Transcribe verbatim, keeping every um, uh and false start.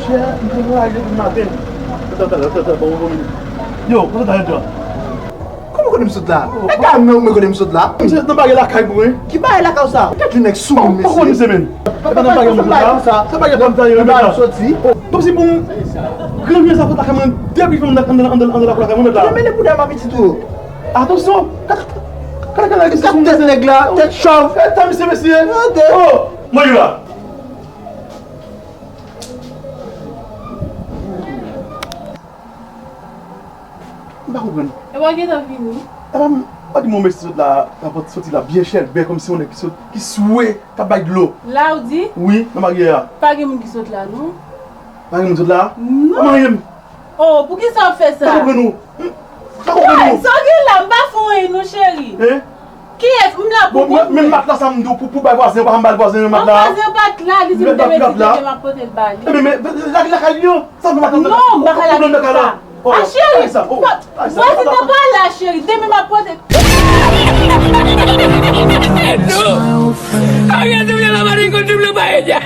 Yè, m te voyaje depi maten. Atann, atann, atann, atann, bon, bon, bon. Yo, kote w ta rete a? Kòman w konnen m sot la? E ka mwen ou mwen konnen m sot la? M sot nan bagay lakay pou mwen. Ki bagay lakay ou sa? Tèt yon nèg sou moun, mesye. Ou konnen se men. E pa nan bagay m sot la. Se bagay pa m ta ye, mèt la. Soti. Kòmsi pou m grenn sa fòt lakay mwen, depi fè m nan, nan, nan, nan lakou lakay mwen, mèt la. Mwen mele pou dèyè m ap iti tou. Atansyon. Kat, kat, kat, kat tèt nèg la, tèt chòv. E ta misye, mesye. Oh, mwen la. M pa konprann. E w gentan vini? Apa m pa di m yon mesye sot la, rapòt soti la byen chèlbè, kòmsi yon nèg ki sot, ki swe, k ap bay dlo. La ou di? Wi, nan maryaj a. Pa gen moun ki sot la, non. Pa gen moun sot la? Non. Kòman ye m? Oh, poukisa w ap fè sa? M pa konprann ou. M pa konprann ou. Hey, sa w gen la, m pa fè w anyen non, cheri. Hein? Kiyès? M la pou kont mwen. Bon, men matla sa m di w pou, pou bay vwazen, ou pa janm ba l vwazen an matla a? Vwazen an pa t la, li di m demen ti tete m ap pote l ba li. Ebyen, men, lage lakay li an. Sa fè matla. Non, m pa ka lage sa. Oh, a cheri, vwazen nan pa la, cheri, demen m ap pote. Non. Arete m nan la mari konn double paella.